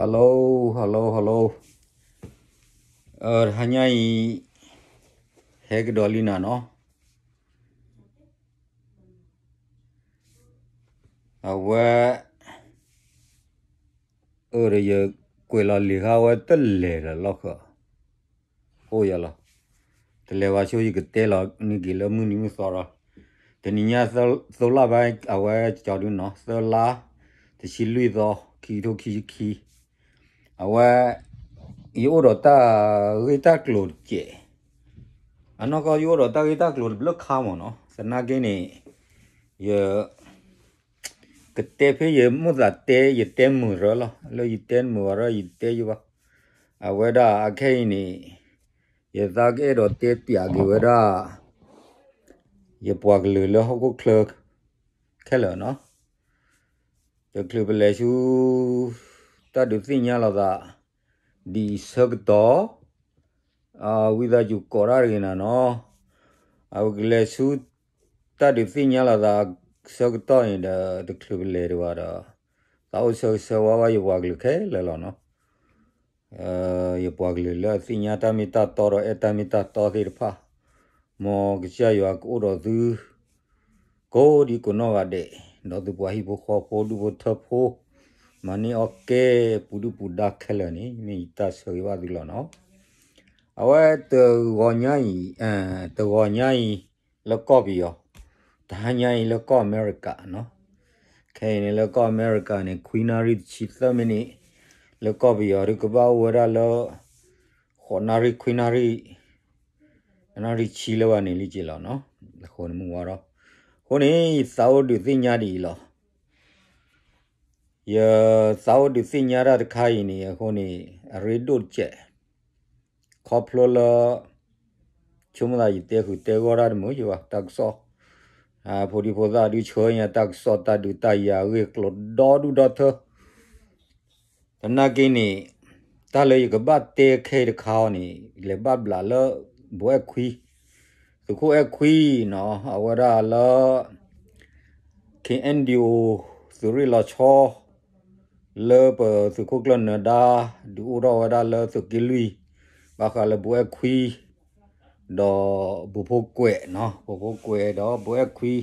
Hello, hello, hello. တဟါညါအံၤ ဟဲကဒီးလံနၤနီၤ. အဝဲ အၢ ဒီးယကွဲးလီၤလံာ်ဃာ်ဝဲတလဲၤဒီးလီၢ်ဃၢၤ အိၣ်ယၤလီၤ. တလဲၤဝဲဆိ ယကတဲလီၤန့ၢ်က့ၤလၢမုၢ်နံၤမုၢ်သီဒီး တနံၤညါ သၢလါဘၣ် အဝဲကၠီဒုနီၤ သၢလါ တဆံလွံၢ်သီ ခံကထိခံဆံခံ အဝဲ ယအိၣ်ဒီးတၢ်ဂ့ၢ်တၢ်ကျိၤတကဲး, အနီၢ်ကီၢ်ယအိၣ်ဒီးတၢ်ဂ့ၢ်တၢ်ကျိၤတဘျုးခါမ့ၢ်နီၤ သနာ်က့န့ၣ် ယ ကတဲဖဲယမိၣ်သးတဲ ယတဲမုာ်ရၢလီၤ လၢယတဲမုာ်ဝဲရၢ ယတဲယဘၣ်. အဝဲဒၣ်အခဲအံၤန့ၣ် ယသးကအဲၣ်ဒိးတဲပၠးက့ၤဝဲဒၣ် ယပှၤကလုာ်လၢဟီၣ်ခိၣ်ချၢ ခဲလၢာ်နီၤ. တချုးပလဲၤဆူ တၢ်ဒုးသ့ၣ်ညါလိာ်သး ဒ်အံၤဆၢကတီၢ် ဝံသးစူၤကိးတၢ်တဂ့ၤနၤနီၤ. အဝဲကလဲၤဆူ တၢ်ဒုးသ့ၣ်ညါလိာ်သးဆၢကတီၢ်န့ၣ်ဒီး တချုးပလဲၤဒံးဘၣ်ဒီး သးအိၣ်ဆၢဂ့ၤဆၢဝါဘၣ်ယပှၤကလုာ်ခဲလၢာ်လီၤနီၤ. ယပှၤကလုာ်လၢအသ့ၣ်ညါတၢ်မ့ၢ်တၢ်တီဒီးအဲၣ်တၢ်မ့ၢ်တၢ်တီသ့ၣ်တဖၣ် မ်ကစၢ်ယွၤကအိၣ်ဒီးသု ကိးဒံကိးနီၢ်ဂၤဒဲး ဒီးသုပှၤဟံၣ်ဖိဃီဖိဒူၣ်ဖိထၢဖိ မၤန့ၢ်အီၣ်ကဲ ပူၤဒုၣ်ပူၤဒါခဲလၢာ်န့ၣ် မ့ၢ်ယတၢ်ဆၢဂ့ၤဘၣ်သုလီၤနီၤ. အဝဲတဂီၤညါအံၤ တဂီၤညါအံၤ လၢကီၢ်ပယီၤ, တဟါညါအံၤလၢကီၢ်အမဲရကၤနီၤ. ခဲအံၤန့ၣ်လၢကီၢ်အမဲရကၤန့ၣ် ခွံနၣ်ရံၣ်တဆံသၢမံးနံး, လၢကီၢ်ပယီၤဒုးကဘၣ်အိၣ်ဝဲဒၣ်လၢ ဃိးနၣ်ရံၣ်ခွံနၣ်ရံၣ် နၣ်ရံၣ်ဆံလၢၤဘၣ်န့ၣ်လံက့ၤလီၤနီၤ. အဃိန့ၣ်မုၢ်ဝါထီၣ်, အဃိန့ၣ် ယသးအိၣ်ဒုးသ့ၣ်ညါဒ်အံၤလီၤ. ယသးအိၣ်ဒုးသ့ၣ်ညါတၢ်တခါအံၤန့ၣ် အဃိန့ၣ် အရ့ဒိၣ်တစဲး, ခီဖျိလၢ ဆိကမိၣ်သးယတဲဃုာ်တဲဂီၢ်တၢ်တမုာ်ယဘၣ် တၢ်ကစီၣ်, ဖိဒံဖိသၣ်ဒုးဆှၢညါတၢ်ကစီၣ် တၢ်ဒုးတၢ်ယၤအဂ့ၢ်အကျိၤဒီဒူၣ်ဒီထၢ သနာ်က့န့ၣ် တၢ်လၢယကဘၣ်တဲခဲအံၤတခါအံၤန့ၣ် လဲၤဘၣ်ဘျးလၢ ဘိးအဲၣ်ခွံ, သုးခိၣ်အဲၣ်ခွံနီၤ အဝဲဒၣ်လၢ ခ့ၣ်အဲၣ်ယူၣ် သုးရ့ၣ်လီၤဆီ လၢပသုးခိၣ်ကျၢၢ်နၢၤဒါ ဒုးအိၣ်ထီၣ်ဝဲဒၣ်လၢသုးက့လွံၢ် ဘၣ်ဃးလၢဘိးအဲၣ်ခွံ ဒီးဘိးဖိကွဲးနီၤ ဘိးဖိကွဲးဒီးဘိးအဲၣ်ခွံ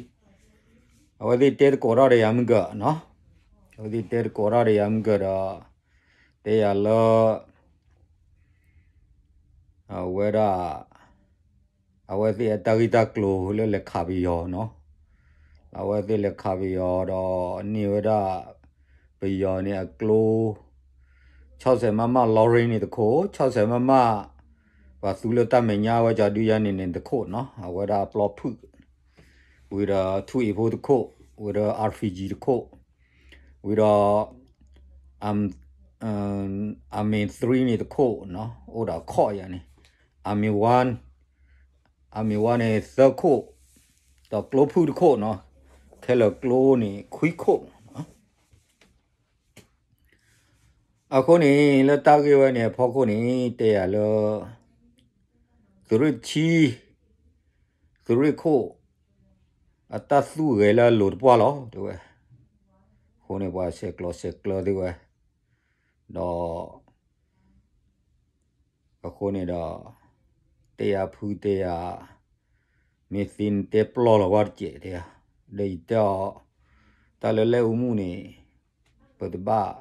အဝဲသ့ၣ်တဲသကိးတၢ်ဒီးယၤမုၢ်ကၢၢ်နီၤ, အဝဲသ့ၣ်တဲသကိးတၢ်ဒီးယၤမုၢ်ကၢၢ်ဒီး တဲယၤလၢ အဝဲဒၣ် အဝဲသ့ၣ်အတၢ်ဂ့ၢ်တၢ်ကျိၤလၢလဲၤခးပယီၤနီၤ, အဝဲသ့ၣ်လဲၤခးပယီၤဒီးန့ၢ်ဝဲဒၣ် ပယီၤန့ၣ်အကျိ ဆီၣ်စဲးမးမး လီရ့န့ၣ်တခိၣ်, ဆီၣ်စဲးမးမး ပှၤသူလၢတၢ်မဲာ်ညါဝဲကၠီဒုယၤန့ၣ်န့ၣ်တခိၣ်နီၤ, အဝဲဒၣ်အပျီဖုၣ် ဝံၤဒီးထူၣ်အ့ၣ်ဖိတခိၣ်, ဝံၤဒီး RPG တခိၣ်, ဝံၤဒီး အမ့ၢ် three န့ၣ်တခိၣ်နီၤ, အိၣ်ဒီးအခီၣ်ယၤန့ၣ်, အမ့ၢ် one, အမ့ၢ် one န့ၣ်သၢခိၣ်, ဒီးကျိဖုၣ်တခိၣ်နီၤ, ခဲလၢာ်ကျိန့ၣ်ခွံခိၣ်နီၤ. အဃိန့ၣ် လၢတၢ်ဂ့ၢ်ဝဲန့ၣ်အဖီခိၣ်န့ၣ် တဲယၤလၢ သုးရ့ၣ်တဆံ သုးရ့ၣ်ခိၣ် အတၢ်သူၣ်ဂဲၤလၢအလိၤတပှၢ်လီၤ တဲဝဲ. အဃိန့ၣ် ပှၤဆဲးကျိးဆဲးကျၢသ့ၣ်ဝဲ ဒီး အဃိန့ၣ်ဒီး တဲယၤဖုတဲယၤ မ့ၢ်သ့န့ၣ်တဲပျီလီၤဝဲတကဲးတဲယၤ, ဒီးယတဲအီၤ တၢ်လၢလဲၣ်အူမူၣ်န့ၣ် ပတဘၣ်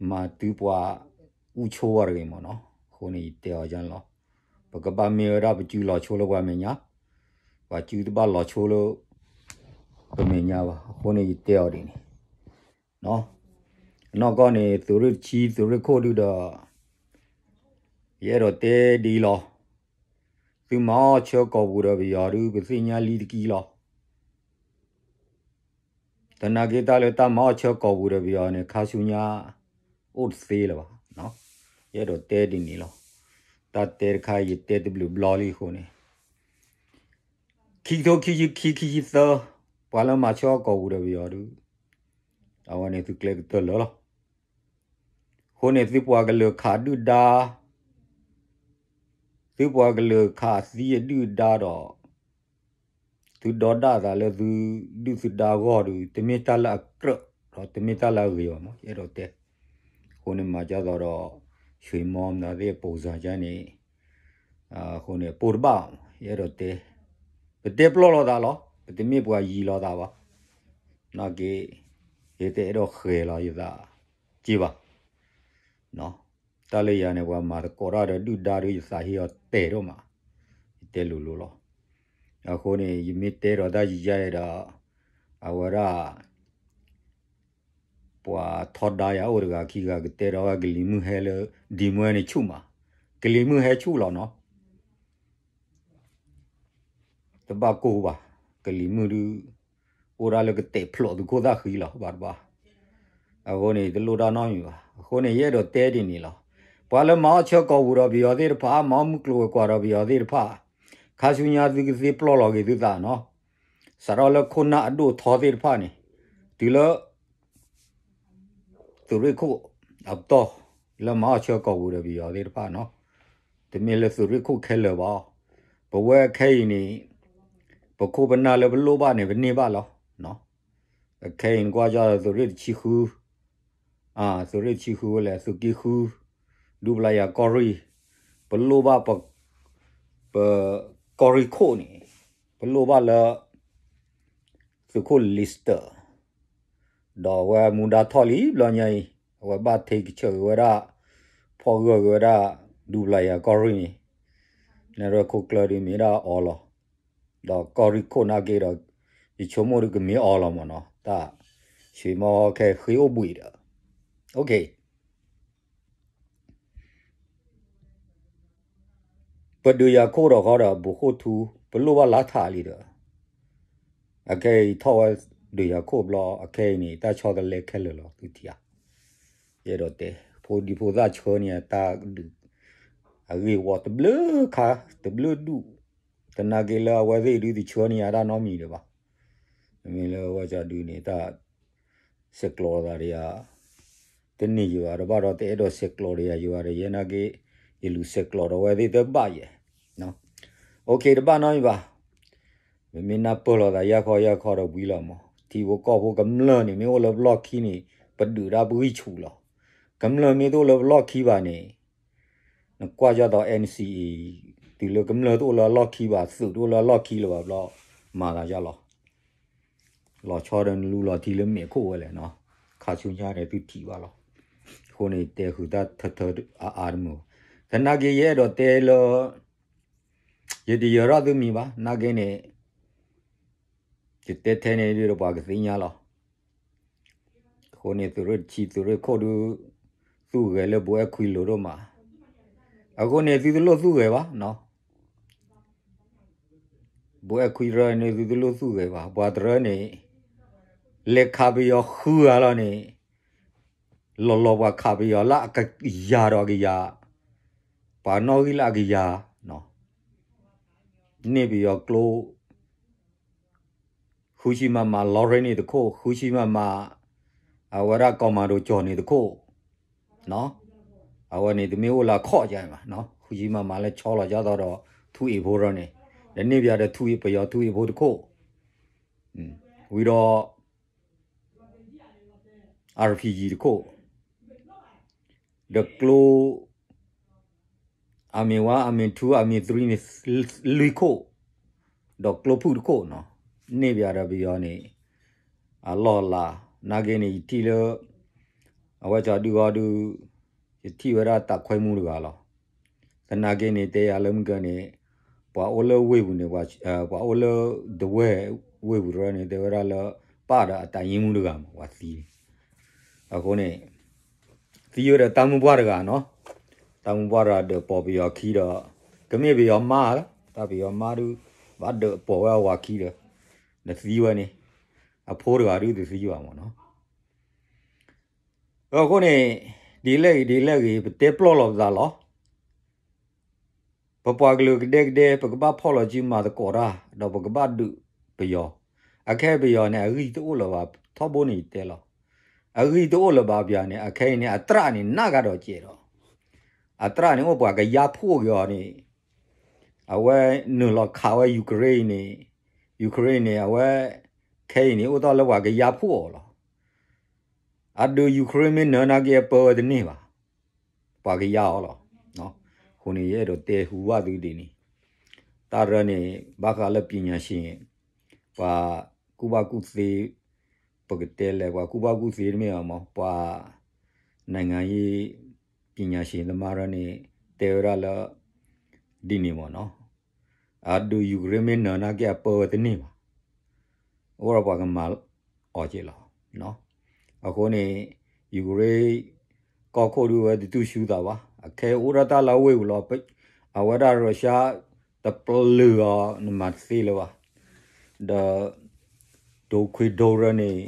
မၤတုၤပှၤအူဆိဝဲတဂ့ၤမ့ၢ်နီၤ, အဃိန့ၣ်ယတဲအီၤယၤန့ၣ်လီၤ. ပကဘၣ်မ့ၢ်ဝဲဒၣ်ပစုလီၤဆိလၢပှၤမဲာ်ညါ, ပှၤစုတဘၣ်လီၤဆိလၢ ပမဲာ်ညါဘၣ်, အဃိန့ၣ်ယတဲအီၤဒ်န့ၣ် အနီၢ်ကီၢ်န့ၣ် သုးရ့ၣ်တဆံ သုးရ့ၣ်ခိၣ်ဒုဒီး ယအဲၣ်ဒိးတဲဒ်အံၤလီၤ. သုမၤအီၣ်ဆၢကီၢ်ပူၤဒီးပယီၤဒု ပသ့ၣ်ညါလံတကံလီၤ. သနာ်က့တၢ်လၢတၢ်မၤအီၣ်ဆၢကီၢ်ပူၤဒီးပယီၤန့ၣ် ခါဆူညါ အိၣ်တသ့လၢၤဘၣ်. ယအဲၣ်ဒိးတဲဒ်န့ၣ်လီၤ. တၢ်တဲတခါ ယတဲတဘျုးဘျီလံအဃိန့ၣ် ခံကထိခံဆံခံ ခံဆံသၢ ပှၤလၢမၤဆၢအီၣ်ကီၢ်ပူၤဒီးပယီၤဒု အဝဲန့ၣ်သုကျဲကတၢၢ်လၢာ်လီၤ. အဃိန့ၣ် သုပှၤကလုာ်ခးဒုၣ်ဒါ သုပှၤကလုာ်ခးသံအဒုၣ်ဒါဒီး သုဒီဒၣ်သးလၢသုဒုၣ်သုဒါအဂီၢ်ဒု တမ့ၢ်တၢ်လၢအကြၢး ဒီးတမ့ၢ်တၢ်လၢအဂ့ၤဘၣ်မး ယအဲၣ်ဒိးတဲ. အဃိန့ၣ်မၤကၢ်သိးဒီး ဆွ့မီမနုၤသ့ၣ်ပိစၤကန့ၣ် အဃိန့ၣ် ပိၢ်တဘၣ် ယအဲၣ်ဒိးတဲ ပတဲပျီၢ်လိာ်သးလီၤ. ပတမ့ၢ်ပှၤယံၤလိာ်သးဘၣ်. နာ်က့ ယတအဲၣ်ဒိးဃဲၤလီၤယသး က့ဘၣ်. တၢ်လၢယၤန့ၣ် ပှၤမၤသကိးတၢ်ဒီးဒုၣ်ဒါဒီး ယသးဟ့အီၤတဲာ်ဒိၣ်မး, ယတဲလိၤလိၤလီၤ. အဃိန့ၣ် ယမ့ၢ်တဲဒီးတၢ်ယံာ်ယါအံၤဒီး အဝဲဒၣ် ပှၤထီဒါယၤအိၣ်တဂၤခံဂၤ ကတဲဒီးဝဲကလံၤမုၢ်ဟဲလၢ ဒံမွဲန့ၣ်ဆူၣ်မး, ကလံၤမုၢ်ဟဲဆူၣ်လီၤနီၤ. တဘၣ်ကိၢ်ဘၣ်, ကလံၤမုၢ်ဒုး အိၣ်ဒၣ်လၢကတဲာ်ဖျိးသုးခိၣ်သၣ်ဃံလီၤ ဘၣ်တဘၣ်. အဃိန့ၣ် တလိၣ်တၢ်နီတမံၤဘၣ်. အဃိန့ၣ် ယအဲၣ်ဒိးတဲဒ်န့ၣ်လီၤ. ပှၤလၢမၤအီၣ်ဆၢကိာ်ပူၤဒီးပယီၤသ့ၣ်တဖၣ်, မၤအီၣ်မုၢ်ကျိၤဝဲၤကွာ်ဒီးပယီၤသ့ၣ်တဖၣ်, ခါဆူညါသုကသ့ပျီၢ်လီၤက့ၤသုသးနီၤ. စးထီၣ်လၢခိၣ်နၢ်အဒိၣ်ထီသ့ၣ်တဖၣ်န့ၣ်, တုၤလၢ သုးရ့ၣ်ခိၣ်အပတီၢ် လၢမၤအီၣ်ဆၢကိာ်ပူၤဒီးပယီၤသ့ၣ်တဖၣ်နီၤ, တမ့ၢ်လၢသုးရ့ၣ်ခိၣ်ခဲလၢာ်ဘၣ်. ပဝဲခဲအံၤန့ၣ် ပခိၣ်ပနၢ်လၢပလိၣ်ဘၣ်န့ၣ် ပန့ၢ်ဘၣ်လီၤ. ခဲအံၤနကွၢ်ကၢ်သုးရ့ၣ်တဆံဃု, သုးရ့ၣ်တဆံဃုဝဲလဲၣ် သုးက့ဃု, ဒူပလၤယၤကီၢ်ရ့ၣ်, ပလိၣ်ဘၣ် ပကီၢ်ရ့ၣ်ခိၣ်န့ၣ် ပလိၣ်ဘၣ်လၢ သုးခိၣ် Lister ဒီးအဝဲမူဒါထီၣ်လံဘျီညါအံၤ, အဝဲဘၣ်ထံကဆၢက့ၤဝဲဒၣ်, ဖီၣ်ဂၢၢ်က့ၤဝဲဒၣ် ဒူပလၤယၤကီၢ်ရ့ၣ်န့ၣ်, နဲၣ်ရွဲၣ်ခိၣ်ကျၢၢ်ဒုးမ့ၢ်ဒၣ်အီၤလီၤ. ဒီးကီၢ်ရ့ၣ်ခိၣ်နာ်က့ဒီး ယဆိကမိၣ်ဒုးကမ့ၢ်အီၤလီၤမ့ၢ်နီၤ, တၢ်ဆွ့မီခဲဃ့အိၣ်ဘှံးဒီး, ပဒုးယၤခိၣ်ဒီးဃီဒီး ဘိးခိၣ်ထူ, ပလိၣ်ဘၣ်လါထးလံဒီး, အခဲအံၤထီၣ်ဝဲဒုးယၤခိၣ်ဘျီ, အခဲအံၤန့ၣ် တၢ်ဆီတလဲခဲလၢာ်လီၤ သုထံၣ်ဧါ. ယအဲၣ်ဒိးတဲ, ဖိဒံဖိသၣ်ဆှၢန့ၢ်ယၤတၢ်ဒုး, အဂ့ၢ်ဝီတဘျုးခါ, တဘျုးဒူၣ်, တနာ်က့လၢအဝဲသ့ၣ်ဒုးတဆှၢန့ၢ်ယၤတၢ်နီတမံၤဒံးဘၣ်. မ့ၢ်လၢဝဲကဒုးန့ၣ် တၢ် ဆဲးကျိးသးဒီးယၤ, တန့ၢ်ယၤဘၣ်ဒီးဘၣ်ဒီး တအဲၣ်ဒိးဆဲးကျိးဒီးယၤယၤဘၣ်ဒီး ယဲနာ်က့ ယလူၤဆဲးကျိးဒီးဝဲသ့ၣ်တဘၣ်ယဲ. တဘၣ်နီတမံၤဘၣ်. ပမ့ၢ်နၢ်ပၢၢ်လိာ်သးယၢ်ခီယၢ်ခီဒီးဝံၤလီၤမး, ထံဖိကီၢ်ဖိကမျၢၢ်န့ၣ် မ့ၢ်အိၣ်လၢပလီၢ်ခံန့ၣ် ပဒုးတၢ်ပဂံၢ်ဆူၣ်လီၤ. ကမျၢၢ်မ့ၢ်တအိၣ်လၢပလီၢ်ခံဘၣ်န့ၣ် နကွၢ်ကၢ်သိး NCA တုၤလၢကမျၢၢ်တအိၣ်လၢအလီၢ်ခံဘၣ်, သုးတအိၣ်လၢအလီၢ်ခံလၢၤဘၣ်ဘျီ, မၤသးယါလီၤ. လီၤဆီဒီးနလူလီၤထံလၢမဲာ်ခိၣ်ဝဲလဲၣ်နီၤ, ခါဆူညါန့ၣ်သုထံၣ်ဘၣ်လီၤ. အဃိန့ၣ် တဲဃုာ်တၢ်ထၢထၢအါအါတမုာ်, သနာ်က့ယအဲၣ်ဒိးတဲလၢ ယတယၢၤထီၣ်သုမံၤဘၣ်, နာ်က့န့ၣ် ယတဲထဲန့ၣ်ဒုးဒီးပှၤကသ့ၣ်ညါလီၤ. အဃိန့ၣ် သုးရ့ၣ်တဆံ သုးရ့ၣ်ခိၣ်ဒုး သူၣ်ဂဲၤလၢဘိးအဲၣ်ခွံလိၤဒိၣ်မး, အဃိန့ၣ် သုတလိၣ်သူၣ်ဂဲၤဘၣ်နီၤ. ဘိးအဲၣ်ခွံတရၢန့ၣ် သုတလိၣ်သူၣ်ဂဲၤဘၣ်, ပှၤတရၢန့ၣ် လဲၤခးပယီၤဃုဂၤလီၤန့ၣ်, လီၤလီၤပှၤခးပယီၤလၢအကယၤဒီးအကယၤ, ပှၤနီၣ်ဂံၢ်လၢအကယၤ, န့ᢢ်ပယီၤကျိ ဃုဆံမမ လီရ့န့ၣ်တခိၣ်, ဃုဆံမမ အဝဲဒၣ်ကီၢ်မၤဒိၣ်ကၠီၣ်န့ၣ်တခိၣ်, အဝဲန့ၣ်တမ့ၢ်အိၣ်လၢအခီၣ်ကဘၣ်, ဃုဆံမမ လၢဆီလီၤကၢ်သိးဒီး ထူအ့ၣ်ဖိရၢန့ၣ်, ဒီးန့ၢ်ပယီၤဒီးထူအ့ၣ် ပယီၤထူအ့ၣ်ဖိတခိၣ်, ဝံၤဒီး RPG တခိၣ်, ဒီးကျိ Army one, Army two, Army three န့ၣ် လွံၢ်ခိၣ်, ဒီးကျိဖုၣ်တခိၣ်နီၤ, န့ၢ်ပယီၤဒီးပယီၤန့ၣ် အလီၢ်လၤ, နာ်က့န့ၣ် ယထံၣ်လၢ အဝဲကဒုဂီဒု ယထံၣ်ဝဲဒၣ်တၢ်ခွဲမူတဂၤလီၤ. သနာ်က့န့ၣ် တဲယၤလၢမုၢ်ကၢန့ၣ် ပှၤအိၣ်လၢဝ့ၢ်ပူၤန့ၣ် ပှၤအိၣ်လၢဒဝဲၢ်ဝ့ၢ်ပူၤတရၢန့ၣ် တဲဝဲဒၣ်လၢ ပၣ်ဒီးအတၢ်ယ့မူတဂၤမး ပှၤသံန့ၣ်, အဃိန့ၣ် သံဝဲဒီးတၢ်မုၢ်ပှၢ်တဂၤနီၤ, တၢ်မုၢ်ပှၢ်တဂၤဒၢးပိာ်ပယီၤခံဒီး ကမ့ၢ်ပယီၤမါ, တၢ်ပယီၤမါဒု ဘၣ်ဒၢးပိာ်ဝဲအဝၤခံဒီး နသံဝဲန့ၣ်, အဖိတဂၤဒုတသံဘၣ်မးနီၤ. အဃိန့ၣ် ဒ်လဲၣ်ဂ့ၤဒ်လဲၣ်ဂ့ၤ ပတဲပျီၢ်လီၤပသးလီၤ. ပပှၤကလုာ်ကဒဲကဒဲ ပကဘၣ်ဖီၣ်လီၤစုမၤသကိးတၢ် ဒီးပကဘၣ်ဒုးပယီၤ, အခဲပယီၤန့ၣ် အဂံၢ်တအိၣ်လၢၤဘၣ်, ထီဘိန့ၣ်ယတဲလီၤ, အဂံၢ်တအိၣ်လၢၤဘၣ်ပယီၤန့ၣ် အခဲအံၤန့ၣ် အသရၣ်န့ၣ် နးဂၤဒီးကဲးဒီး အသရၣ်န့ၣ် အိၣ်ပှၤကယါဖှိၣ်က့ၤအီၤန့ၣ်, အဝဲနုာ်လီၤခးဝဲ Ukraine န့ၣ်, Ukraine န့ၣ် အဝဲ ခဲအံၤန့ၣ် အိၣ်တ့ၢ်လၢပှၤကယါဖှိၣ်အီၤလီၤ. အဒုး Ukraine မ့ၢ်နၢၤနာ်က့အပၢဝဲတန့ၢ်ဘၣ်, ပှၤကယါအီၤလီၤ. အဃိန့ၣ် ယအဲၣ်ဒိးတဲဟူဘၣ်သုဒ်န့ၣ်, တၢ်ရၢန့ၣ် ဘၣ်ဃးလၢ ပညာရှင်, ပှၤကူၣ်ဘၣ်ကူၣ်သ့, ပကတဲလဲၣ် ပှၤကူၣ်ဘၣ်ကူၣ်သ့တမ့ၢ်ဘၣ်မး ပှၤ နိုင်ငံရေး ပညာရှင်သမားရၢန့ၣ် တဲဝဲဒၣ်လၢ ဒ်န့ၣ်မးနီၤ, အဒုး Ukraine မ့ၢ်နၢၤနာ်က့အပၢဝဲတန့ၢ်ဘၣ်, အိၣ်ဒီးပှၤကမၤအီၤက့လီၤ. အဃိန့ၣ် Ukraine ကီၢ်ခိၣ်ဒုးဝဲတတူၢ်ဆူသးဘၣ်, အခဲအံၤအိၣ်ဒၣ်တၢ်လၢအဝ့ၢ်ပူၤလီၤ. အဝဲဒၣ် Russia တပျုာ်အီၤ နမၤတသ့လၢၤဘၣ်. ဒီး ဒိခွ့ဒိရၢန့ၣ်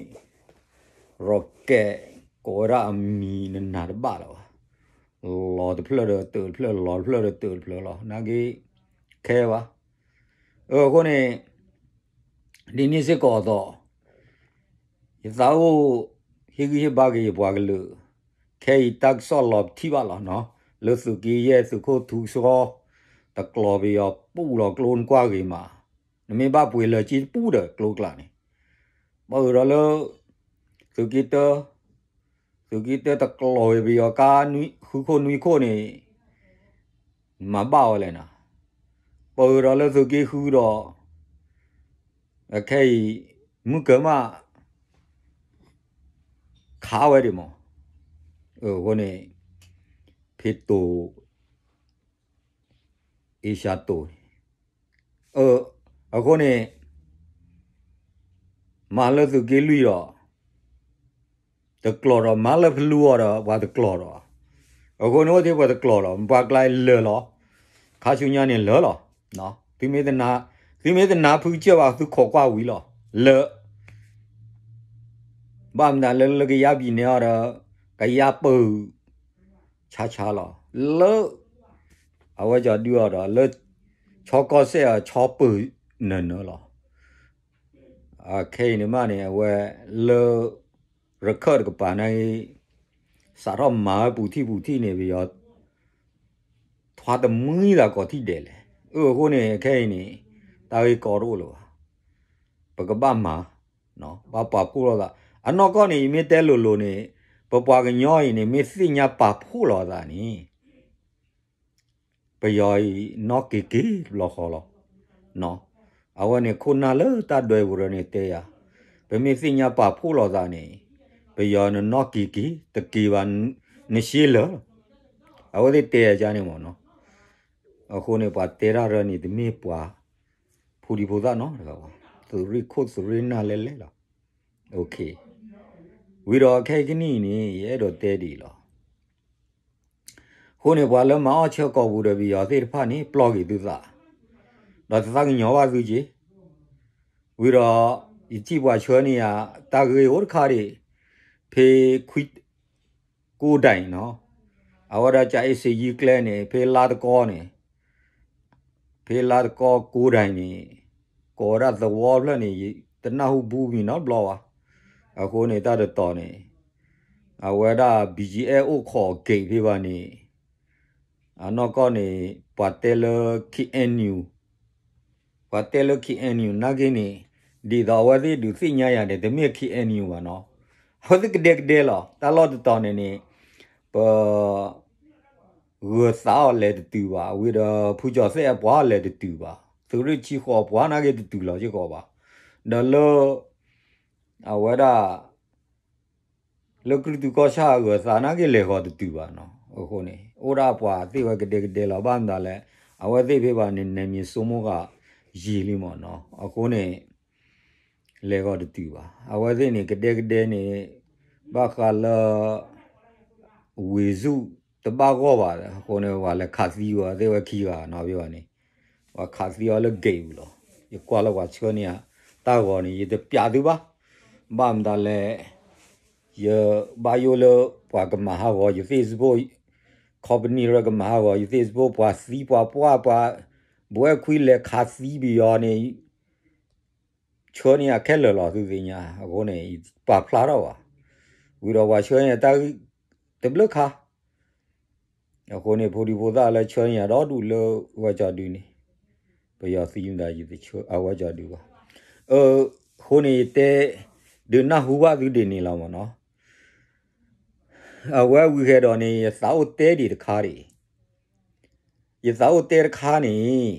rocket ကိးဝဲဒၣ်အမံၤနနၤတဘၣ်လၢၤဘၣ်. လီၤတဖျၢၣ်ဒီးတုးတဖျၢၣ်, လီၤတဖျၢၣ်ဒီးတုးတဖျၢၣ်လီၤ. နာ်က့ ခဲဘၣ်. အဃိန့ၣ် ဒ်န့ၣ်စ့ၢ်ကီးအသိး ယသးအိၣ် ဟ့ၣ်ဂံၢ်ဟ့ၣ်ဘါက့ၤယပှၤကလုာ်, ခဲအံၤတၢ်ကစီၣ်လီၤပထံၣ်ဘၣ်လီၤနီၤ, လၢသုးက့ယဲၢ်သုးခိၣ်ထူကဆှီ တကျိးပယီၤပူၣ်လီၤကျိနကွၢ်ဂ့ၤမး, နမ့ၢ်ဘၣ်ပှ့ၤလၢာ်က့တပူၣ်ဒီးကျိကျးန့ၣ်, ပၢအၢဒီးလၢ သုးက့တၢ သုးက့တၢတကျိးဝဲပယီၤကါ ဃုခိၣ်နွံခိၣ်န့ၣ် မၤဘၣ်ဝဲလဲၣ်နီၤ, ပၢအၢဒီးလၢသုးက့ဃုဒီး အခဲအံၤ မုၢ်ကၢၤမး ခးဝဲဒံးမး, အဃိန့ၣ် ဖဲတိၤ အ့ရှါတိၤန့ၣ်, အဃိန့ၣ် မၤလၢသုးက့လွံၢ်ဒီး တကျိးဒီး မၤလၢဖလူအီၤဒီး ပှၤတကျိးဒီး, အဃိန့ၣ်အိၣ်ထဲပှၤတကျိးဒီး ပှၤကျါလၢာ်လီၤ, ခါဆူညါန့ၣ်လၢာ်လီၤ, သုမ့ၢ်တနၢ်ဖုကစၢၢ်ဘၣ် သုခိးကွၢ်ဝံၤလီၤ, လၢ ဘၣ်မနုၤလၢလၢကယါပံၤန့ၣ်အီၤဒီး ကယါပၢၢ် ဆါဆါလီၤ, လၢ အဝဲကၠီဒုအီၤဒီး လၢ ဆီကီၢ်စဲၣ်အဆီပၢၢ်နၢၤနၢၤလီၤ, အခဲအံၤန့ၣ်မးန့ၣ် အဝဲလၢ ရခၢၣ်တကပၤန့ၣ် စးထီၣ်မၤဝဲပူၤထံၣ်ပူၤထံၣ်န့ၣ် ပယီၤ ထွါတမှံသးကိးထံၣ်ဒဲးလဲၣ်, အဃိန့ၣ် ခဲအံၤန့ၣ် တၢ်ဂ့ၢ်ကီတအိၣ်လၢၤဘၣ်, ပကဘၣ်မၤ ဘၣ်ပာ်ဖှိၣ်လိာ်သး, အနီၢ်ကီၢ်န့ၣ် ယမ့ၢ်တဲလိၤလိၤန့ၣ် ပပှၤကညီအံၤန့ၣ် မ့ၢ်သ့ၣ်ညါပာ်ဖှိၣ်လိာ်သးန့ၣ် ပယီၤအံၤနီၣ်က့ၤက့ၤတဘျီဃီလီၤ. အဝဲန့ၣ်ခိၣ်နၢ်လၢတၢ်ဒွဲပူၤရၢန့ၣ်တဲယၤ, ပမ့ၢ်သ့ၣ်ညါပာ်ဖှိၣ်လိာ်သးန့ၣ် ပယီၤနနီၣ်က့ၤက့ၤ တက့ၤဘၣ် နရှဲလၢာ်လီၤ. အဝဲသ့ၣ်တဲယၤကန့ၣ်မ့ၢ်နီၤ, အဃိန့ၣ် ပှၤတဲတၢ်ရၢန့ၣ် တမ့ၢ်ပှၤ ဖိဒံဖိသၣ်နီတဂၤဘၣ်, သုးရ့ၣ်ခိၣ်သုးရ့ၣ်နၢ်လဲၣ်လဲၣ်လီၤ. ဝံၤဒီးခဲအံၤကနံၣ်အံၤန့ၣ် ယအဲၣ်ဒိးတဲဒ်အံၤလီၤ. အဃိန့ၣ် ပှၤလၢမၤအီၣ်ဆၢကိာ်ပူၤဒီးပယီၤသ့ၣ်တဖၣ်န့ၣ် ပျီက့ၤသုသး, ဒီးတသးကညီၤဘၣ်သုက့ၤ, ဝံၤဒီး ယထံၣ်ပှၤဆှၢန့ၢ်ယၤ တၢ်ဂ့ၢ်အိၣ်တခါဒံး, ဖဲခွံ ကိးဒဲးနီၤ, အဝဲဒၣ်ကၠၤအ့စ့ယံကျဲန့ၣ် ဖဲလါတကီန့ၣ် ဖဲလါတကီကိးဒဲးန့ၣ် ကိးဝဲဒၣ်သဝီဖျၢၣ်န့ၣ် တနၢ်ဟူဘူးမံၤနီတဘျီဘၣ်. အဃိန့ၣ် တၢ်တတီၤန့ၣ် အဝဲဒၣ် ဘံၣ်ကၠံၣ်အဲၣ် အိၣ်ခိးအက့ၤဖဲဘၣ်န့ၣ် အနီၢ်ကီၢ်န့ၣ် ပှၤတဲလၢ ခ့ၣ်အဲၣ်ယူၣ် ပှၤတဲလၢ ခ့ၣ်အဲၣ်ယူၣ် နာ်က့န့ၣ် ဒ်သိးအဝဲသ့ၣ်ဒုးသ့ၣ်ညါယၤန့ၣ် တမ့ၢ် ခ့ၣ်အဲၣ်ယူၣ် ဘၣ်နီၤ. အဝဲသ့ၣ်ကဒဲကဒဲလီၤ. တၢ်လီၢ်တတီၤန့ၣ်န့ၣ် ပ ဂၢၤသးအီၤလဲၤတတုၤဘၣ်, ဝံၤဒီးဖုကၠီၤသဲၣ်အပှၤလဲၤတတုၤဘၣ်, သုးရ့ၣ်ဆံဃိးအပှၤနာ်က့တတုၤလီၤစ့ၢ်ကီးဘၣ်. ဒီးလၢ အဝဲဒၣ် လၢကရူၢ်တုၤကီၢ်ဆၣ်အဂၢၤသးနာ်က့လဲၤဃီၤတတုၤဘၣ်နီၤ. အဃိန့ၣ် အိၣ်ဒၣ်ပှၤသ့ၣ်ဝဲကဒဲကဒဲလီၤ. ဘၣ်မတၤလဲၣ်, အဝဲသ့ၣ်ဖဲဘၣ်န့ၣ် နယ်မြေစိုးမိုးရေးလံမ့ၢ်နီၤ. အဃိန့ၣ် လဲၤဃီၤတတုၤဘၣ်. အဝဲသ့ၣ်န့ၣ် ကဒဲကဒဲန့ၣ် ဘၣ်ဃးလၢ ဝေစု တဘၣ်ဂီၢ်ဘၣ်. အဃိန့ၣ် ပှၤလဲၤခးသံဝဲသ့ၣ်ဝဲခံဂၤနီၤ ဖဲဘၣ်န့ၣ်, ပှၤခးသံအီၤလၢ gate ပူၤလီၤ. ယကွၢ်လၢပှၤဆှၢန့ၢ်ယၤ တၢ်ဂီၤန့ၣ် ယတပျးသုဘၣ်. ဘၣ်မတၤလဲၣ်, ယဘၣ်ယိၣ်လၢပှၤကမၤဟးဂီၤယ Facebook, company ရၢကမၤဟးဂီၤယ Facebook, ပှၤသံပှၤပှၢ် ပှၤ ဘဝဲခွံလဲၤခးသံပယီၤန့ၣ် ဆှၢန့ၢ်ယၤခဲလၢာ်လီၤ သုသ့ၣ်ညါ. အဃိန့ၣ် ပာ်ဖျါထီၣ်ဘၣ်. ဝံၤဒီးပှၤဆှၢန့ၢ်ယၤတၢ်ဂ့ၢ်တဘျုးခါ. အဃိန့ၣ် ဖိဒံဖိသၣ်လၢဆှၢန့ၢ်ယၤဒီဒူၣ်လၢဝဲကၠီဒုန့ၣ် ပယီၤသံမတၤ ယတဆှၢအဝဲကၠီဒုဘၣ်. အဃိန့ၣ် ယတဲ ဒုးနၢ်ဟူဘၣ်သုဒ်န့ၣ်လီၤမ့ၢ်နီၤ. အဝဲဝံၤဃဲဒီးန့ၣ် ယသးအိၣ်တဲဒံးတခါဒံး, ယသးအိၣ်တဲတခါန့ၣ်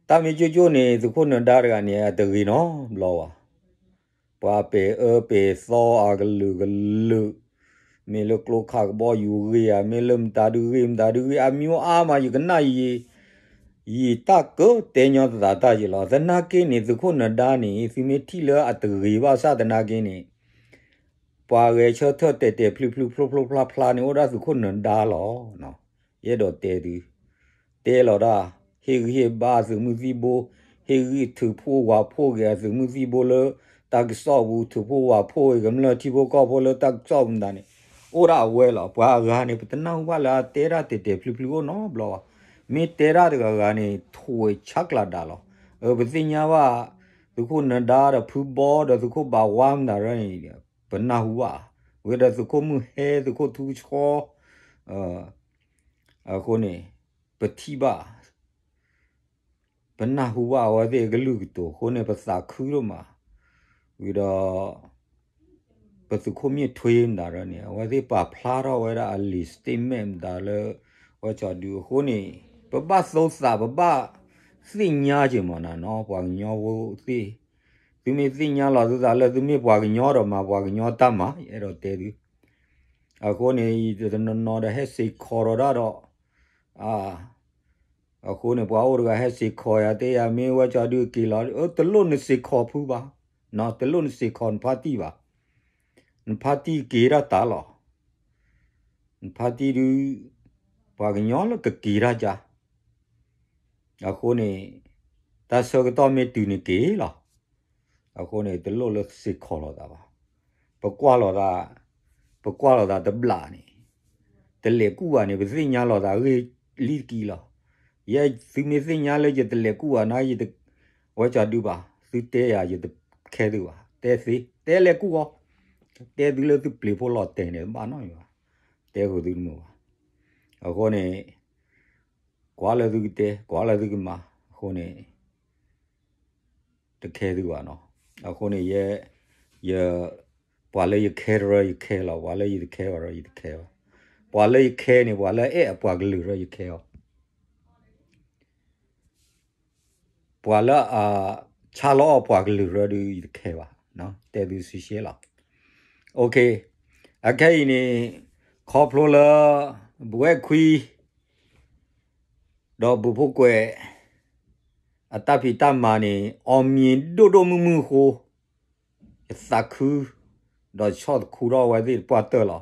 တၢ်မ့ၢ်ကၠိကၠိန့ၣ် သုးခိၣ်နၢၤဒါတဂၤန့ၣ် အတဂ့ၤနီတဘျီဘၣ်. ပှၤပဲာ်အၢပဲာ်သီအကလုာ်ကလုာ်, မ့ၢ်လၢကျိခးကဘီယူၤဂ့ၤဧါ, မ့ၢ်လၢမတၤဒုဂ့ၤ မတၤဒုဂ့ၤ အမျိုးအါမး ယကနၣ်ယံာ်, ယံာ်တၢ်ကၢတဲညီသးတၢ်ယံာ်လီၤ. သနာ်က့န့ၣ် သုးခိၣ်နၢၤဒါန့ၣ် သုမ့ၢ်ထံၣ်လၢအတဂ့ၤဘၣ်ဆၣ်သနာ်က့န့ၣ် ပှၤဂဲၤဆၢထၢၣ်တဲာ်တဲာ်ဖျုးဖျုးဖျိဖျိဖျါဖျါန့ၣ် အိၣ်ဒၣ်သုးခိၣ်နၢၤဒါလီၤ. ယအဲၣ်ဒိးတဲသု, တဲလီၤဒၣ်, ဟ့ၣ်ဂံၢ်ဟ့ၣ်ဘါသုးမုၢ်သံၣ်ဘိ, ဟ့ၣ်ဂံၢ်ထုးဖှိၣ်ဝးဖှိၣ်က့ၤအသုးမုၢ်သံၣ်ဘိလၢတၢ်ကစီၣ်ပူၤ, ထုးဖှိၣ်ဝးဖှိၣ်က့ၤကမျၢၢ်ထံဖိကီၢ်ဖိလၢတၢ်ကစီၣ်ပူၤမတၤန့ၣ် အိၣ်ဒၣ်အဝဲလီၤ. ပှၤအဂၤန့ၣ် ပတနၢ်ဟူဘၣ်လၢအတဲဒၣ်တဲာ်တဲာ်ဖျုးဖျုးအိၣ်နီတဘျီဘၣ်. မ့ၢ်တဲဒၣ်တဂၤဂၤန့ၣ် ထွဲဆါကျးဒၣ်လီၤ. အပသ့ၣ်ညါဘၣ် သုးခိၣ်နၢၤဒါဒီးဖုဘီဒီးသုးခိၣ်ဘၣ်ဝါမတၤရၢန့ၣ် ပနၢ်ဟူဘၣ်, ဝံၤဒီးသုးခိၣ်မုၢ်ဟဲ သုးခိၣ်ထူကဆှီ, အဃိန့ၣ် ပထံၣ်ဘၣ် ပနၢ်ဟူဘၣ်အဝဲသ့ၣ်အကလုၢ်ကတိၤအဃိန့ၣ် ပသးခုဒိၣ်မး, ဝံၤဒီး ပသုးခိၣ်မ့ၢ်ထွ့မတၤရၢန့ၣ် အဝဲသ့ၣ်ပာ်ဖျါထီၣ်ဝဲဒၣ်အလံာ် statement မတၤလၢ ဝဲကၠီဒုအဃိန့ၣ် ပဘၣ်သိသး ပဘၣ်သ့ၣ်ညါက့ၤမးနၤနီၤ ပှၤကညီဖိသ့ၣ်, သုမ့ၢ်သ့ၣ်ညါလီၤသုသးလၢသုမ့ၢ်ပှၤကညီဒီးမၤပှၤကညီတၢ်မၤ ယအဲၣ်ဒိးတဲသု, အဃိန့ၣ် ယတနီၤနီၤဒီးဟဲစ့ၢ်ကီးထီၣ်ဒၣ်ဒီး အဃိန့ၣ် ပှၤအိၣ်တဂၤဟဲစ့ၢ်ကီးယၤ တဲယၤ မ့ၢ်ဝဲကၠီဒုက့ၤလီၤ, တလိၣ်နစ့ၢ်ကီးဖုဘၣ်, တလိၣ်နစ့ၢ်ကီးနဖါတံၢ်ဘၣ်, နဖါတံၢ်က့ၤဒၣ်တၢ်လီၤ, နဖါတံၢ်ဒု ပှၤကညီလၢကက့ၤတၢ်ကါ အဃိန့ၣ် တၢ်ဆၢကတီၢ်မ့ၢ်တုၤန့ၣ်က့ၤလီၤ. အဃိန့ၣ် တလိၣ်လၢစ့ၢ်ကီးလိာ်သးဘၣ်. ပကွၢ်လိာ်သး, ပကွၢ်လိာ်သးတဘျီန့ၣ် တလဲၤကူၣ်ဘၣ်န့ၣ် ပသ့ၣ်ညါလိာ်သးဂ့ၢ်လံတက့ၢ်လီၤ. ယဲသုမ့ၢ်သ့ၣ်ညါလၢယတလဲၤကူၣ်ဘၣ်နၤ ယတ, ဝဲကၠီဒုဘၣ်, သုတဲယၤ ယတခဲသုဘၣ်, တဲသ့, တဲလဲၤကူၣ်အီၤ, တဲသုလၢသုပျ့ၤဖိလီၤတဲာ်န့ၣ် ဘၣ်နီတမံၤဘၣ်, တဲဃုာ်သုတမုာ်ဘၣ်. အဃိန့ၣ် ကွၢ်လၢသုကတဲ, ကွၢ်လၢသုကမၤ, အဃိန့ၣ် တခဲသုဘၣ်နီၤ. အဃိန့ၣ် ယဲ, ယ, ပှၤလၢယခဲတရၢ ယခဲလီၤ, ပှၤလၢယတခဲဘၣ်ရၢ ယတခဲဘၣ်. ပှၤလၢယခဲန့ၣ် ပှၤလၢအအဲၣ်အပှၤကလုာ်ရၢ ယခဲအီၤ ပှၤလၢအ, ဆါလီၤအီၣ်ပှၤကလုာ်ရၢဒုး ယတခဲဘၣ်, တဲသုစုရှဲလီၤ. အခဲအံၤန့ၣ် ခီဖျိလၢ ဘုအဲၣ်ခွံ ဒီးဘုဖိကွဲး အတၢ်ဖံးတၢ်မၤန့ၣ် အီၣ်မံၤဒိၣ်ဒိၣ်မုၢ်မုၢ်အဃိ ယသးခု ဒီးဆီၣ်သခူထီၣ်အဝဲသ့ၣ်တပှၢ်တၢၢ်လီၤ.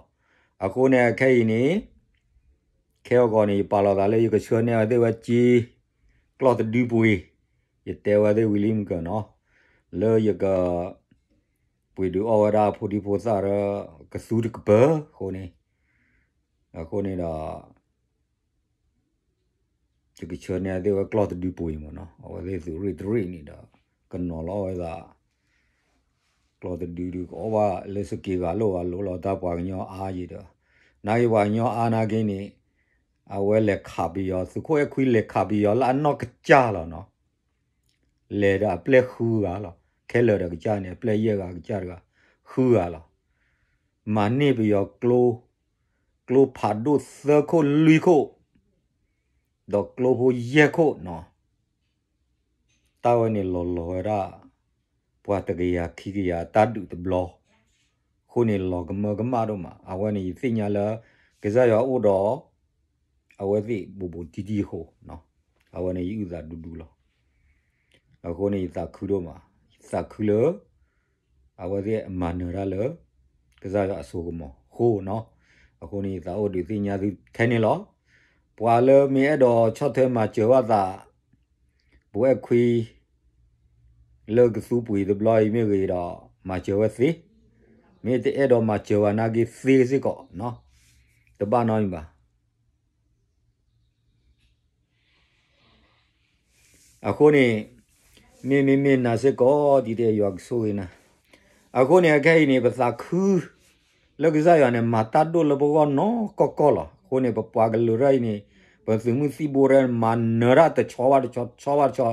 အဃိန့ၣ် အခဲအံၤန့ၣ် ခဲအဂီၢ်န့ၣ် ယပာ်လီၤသးလၢယကဆှၢန့ၢ်အဝဲသ့ၣ်ဝဲကၠ့ ကျီၢ်တဒုပှ့ၤ, ယတဲဝဲသ့ၣ်ဝံၤလံမုၢ်ကၢနီၤ, လၢယက ပှ့ၤဒုးအီၣ်ဝဲဒၣ်ဖိဒံဖိသၣ်ရၢ ကသူတကပၢၤအဃိန့ၣ်, အဃိန့ၣ်ဒီး ယကဆှၢန့ၢ်အဝဲသ့ၣ်ဝဲကျီၢ်တဒုပှ့ၤမ့ၢ်နီၤ, အဝဲသ့ၣ်သုးရ့ၣ်တရ့ၣ်န့ၣ်ဒီး ကနီၤလီၤဝဲဒၣ် ကျီၢ်တဒုဒုး ကအီၣ်ဘၣ်လၢစက့ၤဂၤလိာ်ဂၤလိာ်လီၤတၢ်ပှၤကညီအါယံၤဒီး, နာ်က့ပှၤကညီအါနာ်က့န့ၣ် အဝဲလဲၤခးပယီၤ သုးခိၣ်အဲၣ်ခွံလဲၤခးပယီၤလၢအနီၢ်ကစၢ်လီၤနီၤ, လဲၤဒီးအပျဲၢ်ဃုဂၤလီၤ, ခဲလၢာ်ဒီးကစၢ်န့ၣ် အပျဲၢ်ယဲၢ်ဂၤကစၢ်တဂၤ ဃုဂၤလီၤ, မၤန့ၢ်ပယီၤကျိ ကျိဖးဒိၣ်သၢခိၣ်လွံၢ်ခိၣ် ဒီးကျိဖိယဲၢ်ခိၣ်နီၤ, တၢ်ဝဲန့ၣ်လီၤလီၤဝဲဒၣ် ပှၤတကယၤခံကယၤတၢ်ဒုးတဘျီ, အဃိန့ၣ်လီၤကမၢကမၣ်ဒိၣ်မး, အဝဲန့ၣ်ယသ့ၣ်ညါလၢ ကစၢ်ယွၤအိၣ်ဒီး အဝဲသ့ၣ်ဘူးဘူးတံၢ်တံၢ်အဃိ, အဝဲန့ၣ်ယအုၣ်သးဒူဒူလီၤ. အဃိန့ၣ်ယသးခုဒိၣ်မး, ယသးခုလၢ အဝဲသ့ၣ်အမၤနၢၤတၢ်လၢ ကစၢ်ယွၤအစိကမီၤအဃိနီၤ, အဃိန့ၣ်ယသးအိၣ်ဒုးသ့ၣ်ညါသုထဲန့ၣ်လီၤ. ပှၤလၢမ့ၢ်အဲၣ်ဒိးဆီၣ်ထွဲမၤစၢၤဘၣ်သး ပဝဲခွံ လၢကသူပှ့ၤတဘျီအံၤမ့ၢ်ဂ့ၤဒီး မၤစၢၤဝဲသ့, မ့ၢ်တအဲၣ်ဒိးမၤစၢၤဘၣ်နာ်က့သ့စ့ၢ်ကီး, တဘၣ်နီတမံၤဘၣ်. အဃိန့ၣ် မ့မ့မ့ၢ်နၤစ့ၢ်ကီး ဒ်တဲယွၤကဆိၣ်ဂ့ၤနၤ, အဃိန့ၣ် အခဲအံၤန့ၣ် ပသးခု လၢကစၢ်ယွၤန့ၣ် မၤတၢ်ဒိၣ်လၢပဂီၢ်နီၢ်ကီၢ်ကီၢ်လီၤ. အဃိန့ၣ် ပပှၤကလုာ်ရၢ်အံၤန့ၣ် ပသုးမုၢ်သံၣ်ဘိရၢ် မၤနၢၤတၢ်တဆီဘၣ်တဆီ တဆီဘၣ်တဆီ,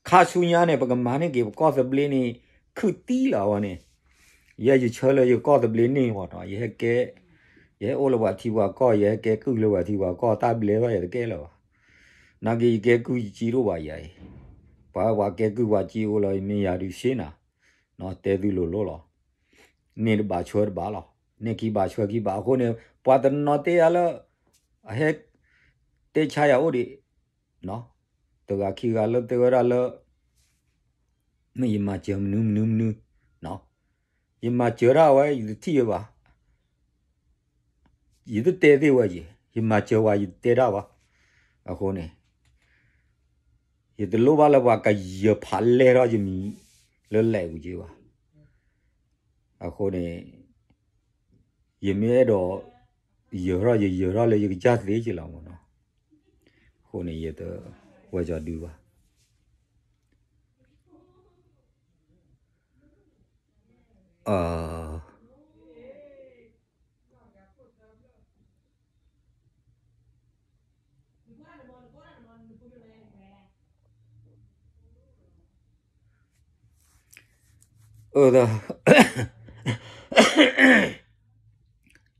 ခါဆူညါန့ၣ် ပကမၤန့ၢ်က့ၤ ပကီၢ်သဘျ့န့ၣ် ခုၣ်တံၢ်လီၤအဝဲန့ၣ်, ယဲယဆၢလၢယကီၢ်သဘျ့န့ၢ်မးနီၤ, ယဟဲကဲ, ယဟဲအိၣ်လၢပှၤထံပှၤကီၢ်, ယဟဲကဲကုၢ်လၢပှၤထံပှၤကီၢ် တၢ်ဘျဲဘၣ်ယၤတကဲလၢၤဘၣ်. နာ်က့ယကဲကုၢ်ယစ့တအိၣ်ဘၣ်ယၤအံၤ, ပှၤပှၤကဲကုၢ်ပှၤစ့အိၣ်လီၤ ယမ့ၢ်ယၤဒုးစ့နၤ, တဲသုလိၤလိၤလီၤ. န့ၢ်တဘးဆှၢတဘးလီၤ, န့ၢ်ခံဘးဆှၢခံဘးအဃိန့ၣ် ပှၤတနီၤတဲယၤလၢ အဟဲ တဲဆါယၤအိၣ်ဒံး, တဂၤခံဂၤလၢတဲဝဲဒၣ်လၢ မ့ၢ်ယမၤစၢၤမနုၤမနုၤမနုၤ, ယမၤစၢၤဒၣ်ဝဲ ယတထံၣ်ဝဲဘၣ်, ယတတဲသ့ဝဲယဲ, ယမၤစၢၤဝဲယတတဲတၢ်ဘၣ်. အဃိန့ၣ် ယတလိၣ်ဘၣ်လၢပှၤကယၢၤဖးလဲၢ်ထီၣ်ယမံၤလၢလဲၤပူၤက့ဘၣ်. အဃိန့ၣ် ယမ့ၢ်အဲၣ်ဒိး ယၢၤထီၣ်ယယၢၤထီၣ်လၢယကစၢ်သ့က့လီၤမးနီၤ. အဃိန့ၣ် ယတဝဲကၠီဒုဘၣ်.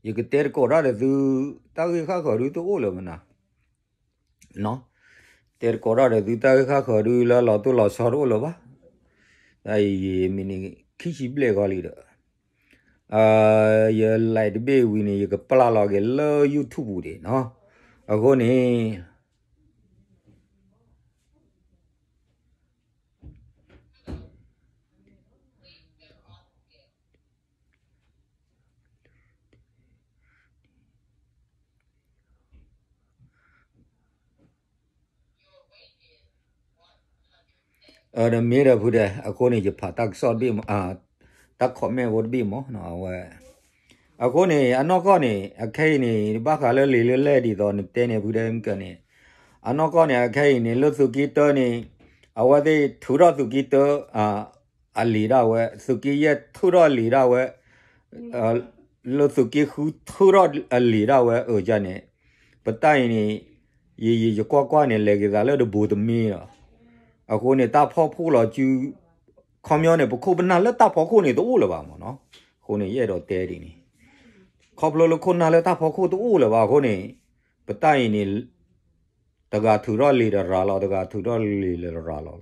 ယကတဲတကိးတၢ်ဒီးသု, တၢ်ဂ့ၢ်ဃၣ်ဃၢၤဒုတအိၣ်လၢၤမနၤ, တဲတကိးတၢ်ဒီးသု တၢ်ဂ့ၢ်ဃၣ်ဃၢၤဒုလၢလီၤတိၢ်လီၤဆီတအိၣ်လၢၤဘၣ်. တၢ်အံၤမ့ၢ်န့ၣ်ခံဆံဘျဲၣ်ဂီၤလံဒီး ယ like တဘ့ၣ်ဝံၤန့ၣ် ယကပျၢ်လီၤက့ၤလၢ YouTube ပူၤဒံးနီၤ. အဃိန့ၣ် ဒီးမ့ၢ်ဒီးဖုဒဲး အဃိန့ၣ် ယဖးတၢ်ကစီၣ်တဘ့ၣ်မး, တၢ် comment ဖိတဘ့ၣ်မး, အဝဲ အဃိန့ၣ် အနီၢ်ကီၢ်န့ၣ် အခဲအံၤန့ၣ် ဘၣ်ဃးလၢလံာ်လၢလဲၢ်ဒ်သိးနတဲန့ၣ် ဖုဒဲးမုၢ်ကၢန့ၣ်, အနီၢ်ကီၢ်န့ၣ် အခဲအံၤန့ၣ် လၢသုးက့တၢန့ၣ် အဝဲသ့ၣ်ထုးထီၣ်သုးက့တၢ အလံာ်ဒၣ်ဝဲ, သုးက့ယဲၢ်ထုးထီၣ်အလံာ်ဒၣ်ဝဲ, လၢသုးက့ဃုထုးထီၣ်အလံာ်ဒၣ်ဝဲ အၢကန့ၣ်, ပတၢ်အံၤန့ၣ် ယယကွၢ်ကွၢ်န့ၣ် လဲၤက့ၤသးလၢတဘိတမ့ၢ်လီၤ. အဃိန့ၣ် တၢ်ဖီၣ်ဖှိၣ်လီၤစု ခီပညီန့ၣ် ပခိၣ်ပနၢ်လၢတၢ်ဖီခိၣ်န့ၣ်တအိၣ်လၢၤဘၣ်မးနီၤ. အဃိန့ၣ် ယအဲၣ်ဒိးတဲဒ်န့ၣ်, ခီဖျိလၢခိၣ်နၢ်လၢတၢ်ဖီခိၣ်တအိၣ်လၢၤဘၣ်အဃိန့ၣ်, ပတၢ်အံၤန့ၣ် တဂၤထုးထီၣ်လံာ်ဒီးရၤလီၤ, တဂၤထုးထီၣ်လံာ်လၢရၤလီၤလီၤ.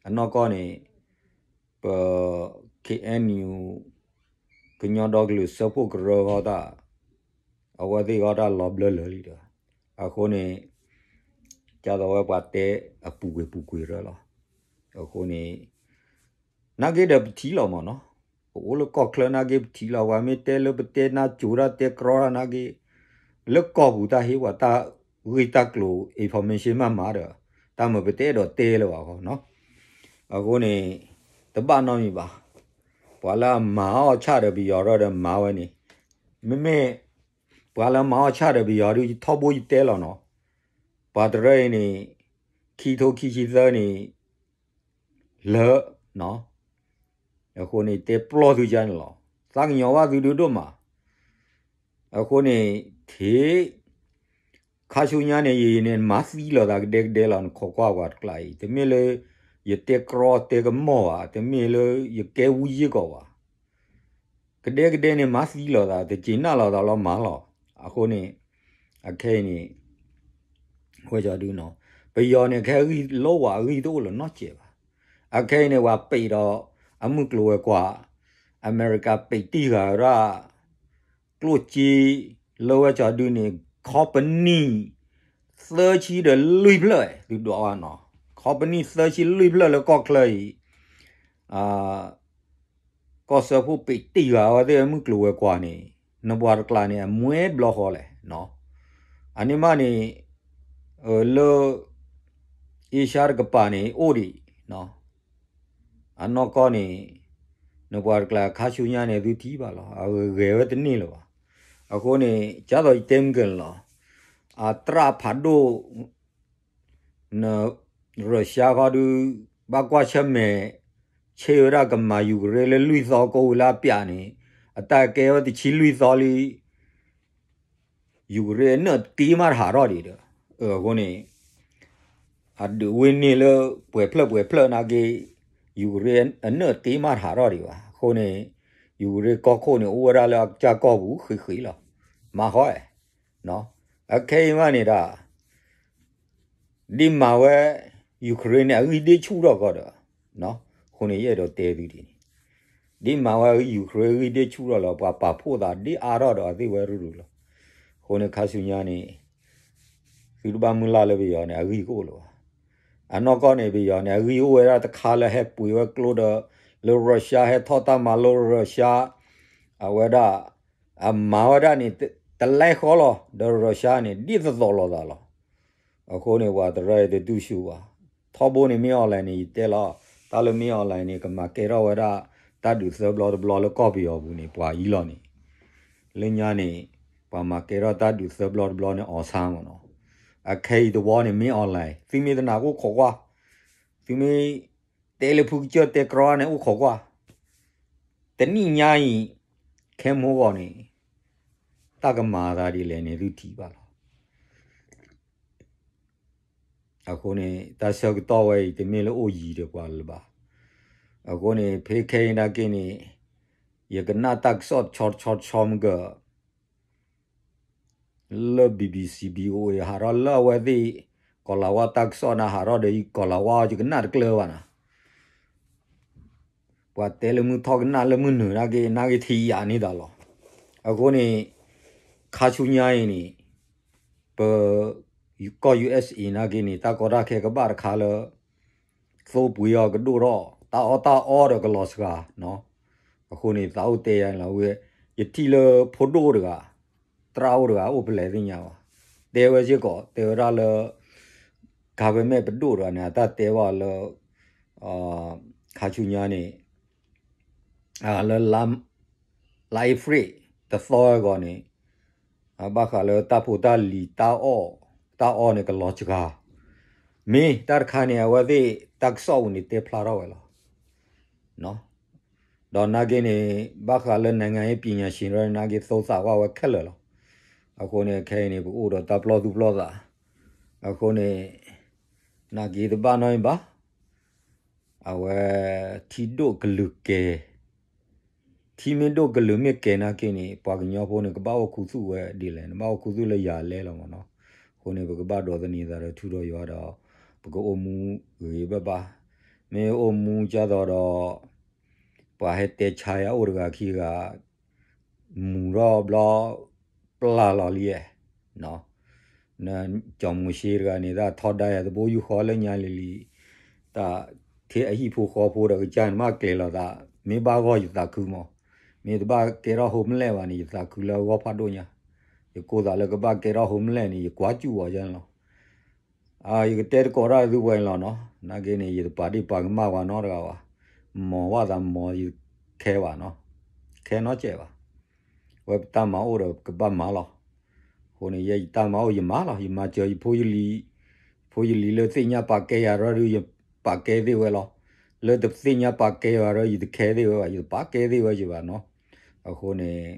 အနီၢ်ကီၢ်န့ၣ် ပ K N U ကညီဒီကလုာ်စၢဖှိၣ်ကရၢဂီၢ်တၢ် အဝဲသ့ၣ်ဂီၢ်တၢ်လီၤဘျၢလၢာ်လံဒီး, အဃိန့ၣ် ကၢ်သိးဝဲပှၤတဲအပူၤကွံာ်ပူၤကွံာ်ရၢလီၤ. အဃိန့ၣ် နာ်က့ဒီးပထံၣ်လီၤမးနီၤ, ပအိၣ်လၢကီၢ်ချၢနာ်က့ပထံၣ်လီၤ, ပှၤမ့ၢ်တဲလၢပတဲနၢ်ကိၤတၢ်တဲကြီတၢ်နာ်က့, လၢကီၢ်ပူၤတၢ်ဟ့ၣ်ပှၤတၢ်ဂ့ၢ်တၢ်ကျိၤ information မးမးဒီး တၢ်မၤပတဲအဲၣ်ဒိးတဲလၢၤဘၣ်ဃီနီၤ. အဃိန့ၣ် တဘၣ်နီတမံၤဘၣ်, ပှၤလၢအမၤအီၣ်ဆၣ်ဒီးပယီၤဒီးမၤဝဲန့ၣ်, မ့မ့ၢ် ပှၤလၢမၤအီၣ်ဆၣ်ဒီးပယီၤဒုး ယထီဘိယတဲလီၤနီၤ, ပှၤတရၢအံၤန့ၣ် ခံထိခံဆံသၢန့ၣ် လၢ အဃိန့ၣ် တဲပျီၢ်သုကါန့ၣ်လီၤ. သးကညီၤဘၣ်သုဒုဒိၣ်မး. အဃိန့ၣ် ထံၣ် ခါဆူညါန့ၣ် ယံာ်ယံာ်န့ၣ် မၤသံလီၤသးကဒဲကဒဲလီၤ. နခိးကွၢ်ပှၤတကျါအံၤ တမ့ၢ်လၢ ယတဲကြီတဲကမီၢ်ဘၣ်, တမ့ၢ်လၢယကဲဝံယ့ၢ်ကီးဘၣ်. ကဒဲကဒဲန့ၣ် မၤသံလီၤသး တက့ၤနၢ်လီၤသးလီၤမၤလီၤ. အဃိန့ၣ် အခဲအံၤန့ၣ် ဝဲကီဒုနီၤ, ပယီၤန့ၣ် ခဲအံၤဂံၢ်လိဝဲအဂံၢ်တအိၣ်လၢၤနီတစဲးဘၣ်. အခဲအံၤန့ၣ် ပှၤပံးဒီး အမုၢ်ကျိၤဝဲၤကွာ်, အမဲရကၤပံးတံၢ်ဃာ်ဝဲဒၣ် ကျိၣ်စ့ လၢဝဲကီဒုန့ၣ် ခီပနံၣ် သၢဆံဒီးလွံၢ်ဖျၢၣ် သုဒွးဝဲနီၤ, ခီပနံၣ်သၢဆံလွံၢ်ဖျၢၣ်လၢကီၢ်ချၢအံၤ ကီၢ်စၢဖှိၣ်ပံးတံၢ်ဃာ်ဝဲသ့ၣ်မုၢ်ကျိၤဝဲၤကွာ်န့ၣ် နပှၤတကျါန့ၣ် အမွဲဘျီဃီလဲၣ်နီၤ. အန့ၣ်မးန့ၣ် လၢ အ့ရှါတကပၤန့ၣ် အိၣ်ဒံး အနီၢ်ကီၢ်န့ၣ် နပှၤတကျါခါဆူညါန့ၣ် သုထံၣ်ဘၣ်လီၤ. အဂဲၤဝဲတန့ၢ်လၢၤဘၣ်. အဃိန့ၣ် ကၢ်သိးယတဲမုၢ်ကၢၢ်န့ၣ်လီၤ. အတြၣ်ဖးဒိၣ် န ရၢရှါခီဒု ဘၣ်ကွၢ်ဆၢၣ်မဲာ် ဆ့ဝဲဒၣ်ကမၤယူၤကရ့လၢလွံၢ်သီကိးဝံၤလၢအပျးန့ၣ် အတၢ်ကဲဝဲတဆံလွံၢ်သီလံ ယူၤကရ့အနၢၣ်တ့မးတဟးထီၣ်ဒံးဒီး အဃိန့ၣ် အဒုးဝ့ၢ်န့ၢ်လၢပှဲၤဖျၢၣ်ပှဲၤဖျၢၣ်နာ်က့ ယူၤကရ့အနၢၣ်တ့မးတဟးထီၣ်ဒံးဘၣ်. အဃိန့ၣ် ယူၤခရ့ၣ်ကီၢ်ခိၣ်န့ၣ် အိၣ်ဝဲဒၣ်လၢအကစၢ်ကီၢ်ပူၤဃံးဃံးလီၤ. မၤဃီ, အခဲအံၤမးန့ၣ်ဒၣ် ဒ်မၤဝဲ ယူၤခရ့ၣ်န့ၣ် အဂံၢ်ဒ့ဆူၣ်ထီၣ်ကီးဒီး, အဃိန့ၣ် ယအဲၣ်ဒိးတဲသုဒ်န့ၣ်, ဒ်မၤဝဲယူၤခရ့ၣ်အဂံၢ်ဒ့ဆူၣ်ထီၣ်လီၤ ပှၤပာ်ဖှိၣ်သးဒ်အါထီၣ်ဒီးအသ့ၣ်ဝဲရူၤရူၤလီၤ. အဃိန့ၣ် ခါဆူညါန့ၣ် သုတဘၣ်မုၢ်လၢ်လၢပယီၤန့ၣ် အဂံၢ်ကအိၣ်လၢၤဘၣ်. အနီၢ်ကီၢ်န့ၣ် ပယီၤန့ၣ် အဂံၢ်အိၣ်ဝဲဒၣ်တခါလၢဟဲပှ့ၤဝဲကျိဒီး လၢ Russia ဟဲထီၣ်တၢ်မၤလိ Russia အဝဲဒၣ် အမၤဝဲဒၣ်န့ၣ် တလဲၤဃီလီၤ ဒီး Russia န့ၣ် ဒ်သိးသိးလိာ်သးလီၤ. အဃိန့ၣ် ပှၤတရၢအံၤတဒုးဆူၣ်ဘၣ်. ထီဘိန့ၣ် မ့ၢ် online န့ၣ် ယတဲလီၤ, တၢ်လၢမ့ၢ် online န့ၣ် ကမၤကဲထီၣ်ဝဲဒၣ် တၢ်ဒုးသၢဘျီတဘျီလၢကီၢ်ပယီၤပူၤန့ၣ် ပှၤအံၤလီၤန့ၣ်, လၢညါန့ၣ် ပှၤမၤကဲထီၣ်တၢ်ဒုးသၢဘျီတဘျီန့ၣ် အီၤဆါမ့ၢ်နီၤ. အခဲအံၤတဝီန့ၣ် မ့ၢ် online သုမ့ၢ်တနာ်အိၣ်ခိးကွၢ်, သုမ့ၢ်တဲလၢဖုကစၢၢ်တဲကြီန့ၣ် အိၣ်ခိးကွၢ်, တနံၣ်ညါအံၤ ခဲမိၢ်ဂီၤန့ၣ် တၢ်ကမၤသးဒ်လဲၣ်န့ၣ် သုထံၣ်ဘၣ်လီၤ. အဃိန့ၣ် တၢ်ဆၢကတီၢ်ဝဲအံၤ တမ့ၢ်လၢအိၣ်ယံၤဒီးပှၤလၢၤဘၣ်. အဃိန့ၣ် ဖဲခဲအံၤနာ်က့န့ၣ် ယကနၣ်တၢ်ကစီၣ်တဆီတဆီတဆီမ့ၢ်က လၢ BBC VOA ဟးထီၣ်လၢအဝဲသ့ၣ် ကီၤလၤဝါတၢ်ကစီၣ်န့ၣ် ဟးထီၣ်ဒီးယကီၤလၤဝါ ယကနၣ်တကျၢၤဘၣ်နၤ. ပှၤတဲလၢမုၢ်ထီၣ်ကနၣ်လၢမုၢ်နုာ်နာ်က့ နာ်က့ထံၣ်ယၤန့ၣ်တၢ်လီၤ. အဃိန့ၣ် ခါဆူညါအံၤန့ၣ် ပ ကီၢ် ယူၤအ့းအ့းအ့း နာ်က့န့ၣ် တၢ်ကီတၢ်ခဲကဘၣ်တခါလၢ သိပှ့ၤအီၤကဒိၣ်ထီၣ် တၢ်အီၣ်တၢ်အီဒီးကလီၤစှၤနီၤ. အဃိန့ၣ် သးအိၣ်တဲယၤန့ၣ်လီၤဝဲ ယထံၣ်လၢဖိဒိၣ်တဂၤ သရၣ်အိၣ်တဂၤ အိၣ်ဖဲလဲၣ်သ့ၣ်ညါဘၣ်. တဲဝဲစ့ၢ်ကီး တဲဝဲဒၣ်လၢ government ပဒိၣ်တဂၤန့ၣ် အတၢ်တဲဘၣ်လၢ ခါဆူညါန့ၣ် လၢ လါအ့ဖြ့ၣ် တသီအဂီၢ်န့ၣ် ဘၣ်ဃးလၢတၢ်ဖိတၢ်လံၤ တၢ်အီၣ် တၢ်အီန့ၣ်ကလီၤစှၤ မ့ၢ်တၢ်တခါန့ၣ် အဝဲသ့ၣ်တၢ်ကစီၣ်ပူၤန့ၣ် တဲဖျါထီၣ်ဝဲလီၤ. ဒီးနာ်က့န့ၣ် ဘၣ်ဃးလၢ နိုင်ငံရေးပညာရှင် နာ်က့ သိသးကွၢ်ဝဲခဲလၢာ်လီၤ. အဃိန့ၣ် ခဲအံၤန့ၣ် ပကအိၣ်ဒီးတၢ်ပလီၢ်သူၣ်ပလီၢ်သး အဃိန့ၣ် နာ်က့တဘၣ်နီတမံၤဘၣ် အဝဲ ထံဒိၣ်ကလုာ်ကဲၤ ထံမ့ၢ်ဒိၣ်ကလုာ်မ့ၢ်ကဲၤနာ်က့န့ၣ် ပှၤကညီဖိန့ၣ် ကဘၣ်အိၣ်ခူသူၣ်ဝဲဒ်လဲၣ် နဘၣ်အိၣ်ခူသူၣ်လၢယၤလဲၣ်လီၤမ့ၢ်နီၤ. အဃိန့ၣ် ပကဘၣ်ဒိးသန့ၤသးဒီးထူဒီးယွၤဒီး ပကအိၣ်မူဂ့ၤဘၣ်ဘၣ်. မ့ၢ်အိၣ်မူကၢ်သိးဒီး ပှၤဟဲတဲဆါယၤအိၣ်တဂၤခံဂၤ မူၤထီၣ်ဘျီ ပျၢ်လီၤလံဧါ ကၠီၤမူၤၡ့တဂၤန့ၣ် တၢ်ထီဒါယၤတဘိယူၢ်ဃီလၢညါလံၤလံၤ တၢ်ထဲအဟံၣ်ဖိဃီဖိဒီးကစၢ်န့ၣ် မ့ၢ်ကျဲၤလီၤသး မ့ၢ်ဘၣ်ဂီၢ်ယသးခုမး မ့ၢ်တဘၣ်ကဲထီၣ် homeless ဘၣ်န့ၣ် ယသးခုလၢအဂီၢ်ဖးဒိၣ်ညါ ယကိးသးလၢကဘၣ်ကဲထီၣ် homeless န့ၣ် ယကွၢ်စူၣ်အီၤယဲန့ၣ်လီၤ. ယကတဲသကိးတၢ်သုဝဲန့ၣ်လီၤနီၤ နာ်က့န့ၣ် ယတပာ်ဒ့ၣ်ပာ်ကမၣ်ပှၤနီတဂၤဘၣ်. မ်ဘၣ်သးမ်ယခဲဘၣ်နီၤ ခဲနီတစဲးဘၣ်. ဝဲပတၢ်မၤအိၣ်ဒီးကဘၣ်မၤလီၤ. အဃိန့ၣ် ယဲယတၢ်မၤအိၣ်ယမၤလီၤ. ယမၤစၢၤယဖိယလံၤ ဖိယလံၤလၢသ့ၣ်ညါပာ်ကဲယၤရၢဒုး ယပာ်ကဲသ့ၣ်ဝဲလီၤ. လၢတသ့ၣ်ညါပာ်ကဲယၤရၢ ယတခဲသ့ၣ်ဝဲဘၣ် ယတပာ်ကဲသ့ၣ်ဝဲယဘၣ်နီၤ. အဃိန့ၣ်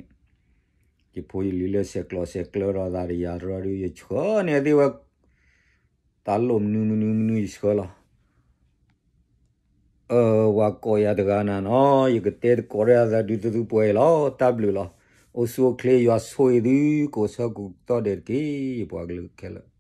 ယဖိယလံၤလၢဆဲးကျိးဆဲးကျၢဒီးသးဒီးယၤတရၢဒုး ယဆှၢန့ၢ်သ့ၣ်ဝဲ တၢ်လိၣ်မနုၤမနုၤမနုၤယဆှၢလီၤ. ပှၤကိးယၤတဂၤနၤနီၤ ယကတဲသကိးတၢ်သးဒုးသုသုပှဲၤလီၤ တၢ်ဘျုးလီၤ. အိၣ်ဆူၣ်အိၣ်ချ့ ယွၤဆိၣ်ဂ့ၤသု ကိးဆၢကိးကတီၢ်ဒဲးတက့ၢ် ယပှၤကလုာ်ခဲလၢာ်.